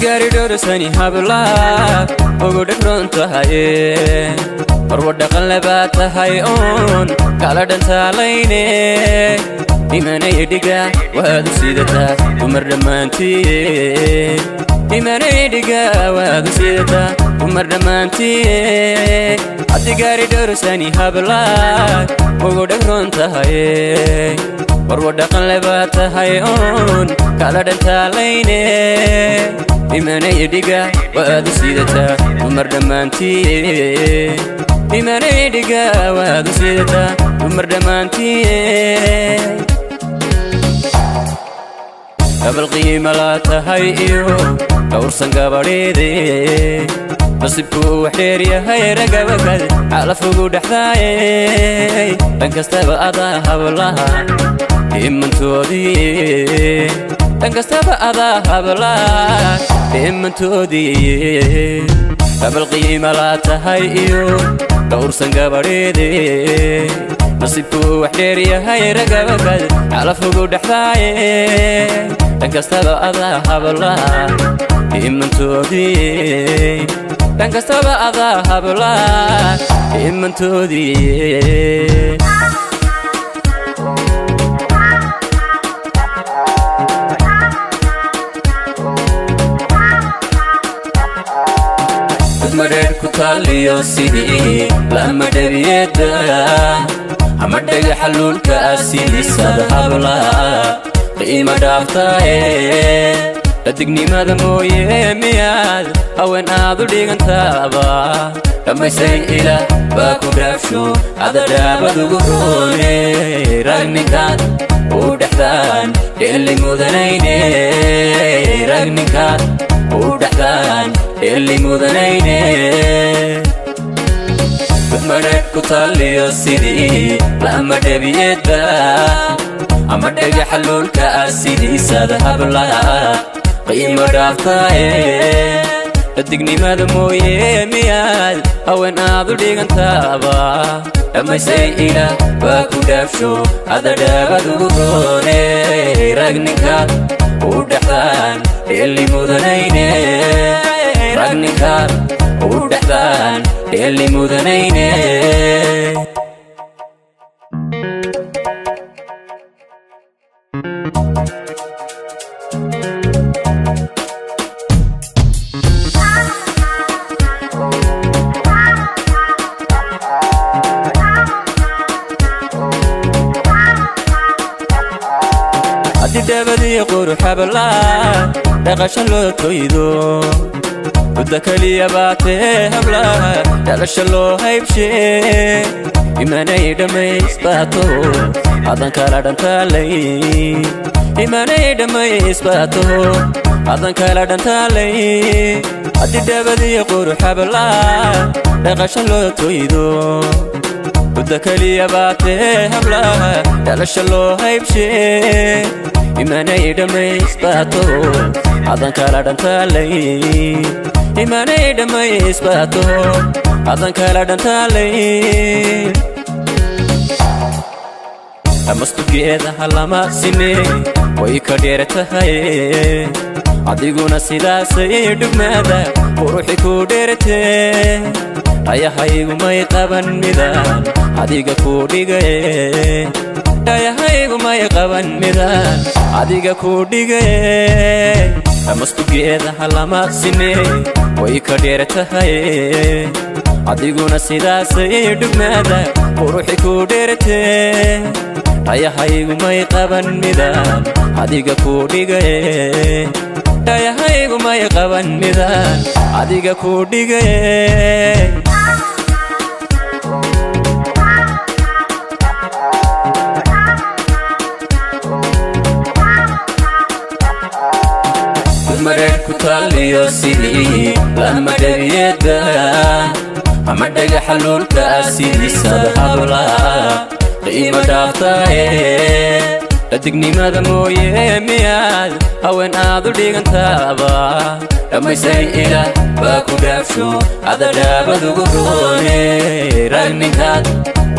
Gaari dhowrsani habla ugu dhegron tahaye, marwa dhaqan lebaa tahay oon kala dhantaalayne. Dhimanaya dhiga waad u sidataa dumar dhammaantiye, dhimanaya dhiga waad u sidataa dumar dhammaantiye. Haddi gaari dhowrsani habla ugu dhegron tahaye, marwa dhaqan lebaa tahay oon kala dhantaalayne. Dhimanaya dhiga waad u sidataa dumar dhammaantiye, dhimanaya dhiga waad u sidataa dumar dhammaantiye. Gabal qiima laa tahay iyo dhowrsan gabadheede, nasiibku wax dheer yahay ragabakad xalafugu dhexdaaye. Dhan kastaba adaa hablaha dhimantoodii, dhan kastaba adaa hablaha dhimantoodii. Gabal qiima laa tahay iyo dhowrsan gabadheede, nasiibku wax dheer yahay ragabakad xalafugu dhexdaaye. Dhan kastaba adaa hablaha dhimantoodii, dhan kastaba adaa hablaha dhimantoodii. Madheer ku taaliyo sidii lama dhabiyeeda, ama dhagaxa luulka ah sidiisada habla qiima dhaaftaaye. Dhadignimada mooye miyaad haween aad u dhigantaaba? Dhammaysay ila baa ku dhaafsho adadhaabad ugu roone. Ragninkaad u dhexdaan dheeli mudanayne, ragninkaad u dhexdaan dheeli mudanayne. Madheedh ku taaliyo sidii lama dhabiyeedba, ama dhagaxa luulka ah sidiisada hablaha qiimo dhaaftaaye. Dhadignimada mooye miyaad haween aad u dhigantaaba? Dhammaysay ila baa ku dhaafsho adadhaabad ugu roone. Ragninkaad u dhexdaan dheeli mudanayne, ragninkaad u dhexdaan dheeli mudanayne. Haddii dhabadii quruxabla dhaqasho loo toydo, muddo keliya baatee hablaha dhalasho loo haybshee. Imanay dhammaysbaato hadan kala dhantaalay, imanay dhammaysbaato hadan kala dhantaalay. Haddii dhabadii quruxabla dhaqasho loo toydo, muddo keliya baatee hablaha dhalasho loo haybshee. Imanay dhammaysbaato hadan kala dhantaalay, imanay dhammaysbaato hadan kala dhantaalay. Dhammastugeedaha lama sine way ka dheer tahay, adiguna sidaasay dhugmaada quruxi ku dheertee. Dhayahaygumay qaban midaan adiga kuu dhigaye, dhayahaygumay qaban midaan adiga kuu dhigaye. Dhammastugeedaha lama sine way ka dheer tahay, adiguna sidaasay dhugmaada quruxi ku dheertee. Dhayahaygumay qaban midaan adiga kuu dhigaye, dhayahaygumay qaban midaan adiga kuu dhigaye. Madheedh ku taaliyo sidii lama dhabiyeeda, ama dhagaxa luulka ah sidiisada habla qiimo dhaaftaaye. Dhadignimada mooye miyaad haween aad u dhigantaaba? Dhammaysay Ilaah baa ku dhaafsho, adadhaabadugu roone. Ragninkaad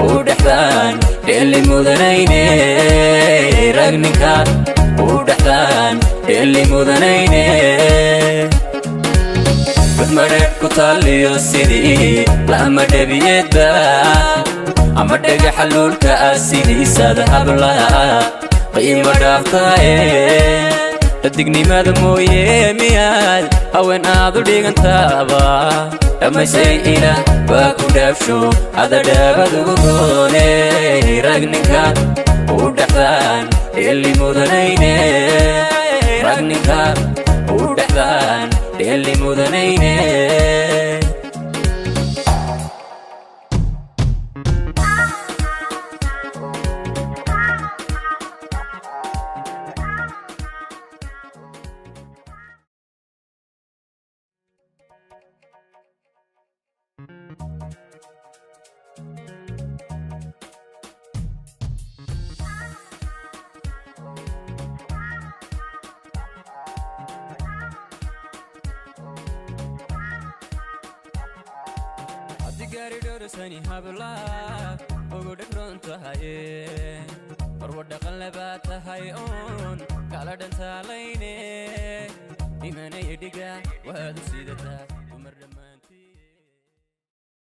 u dhexdaan dheeli mudanayne, ragninkaad u dhexdaan dheeli mudanayne. Madheedh ku taaliyo sidii lama dhabiyeedba, ama dhagaxa luulka ah sidiisaad hablaha qiimo dhaaftaaye. Dhadignimada mooye miyaad haween aad u dhigantaaba? Dhammaysay Ilaah baa ku dhaafsho, adadhaabadugu roone. Ragninkaad u dhexdaan dheeli mudanayne, ragninkaad u dhexdaan dheeli mudanayne. Gaari dhorosani habla ugu dhegron tahaye, marwa dhaqan labaa tahay oon kala dhantaalayne, imanaya dhiga waad u sidataa.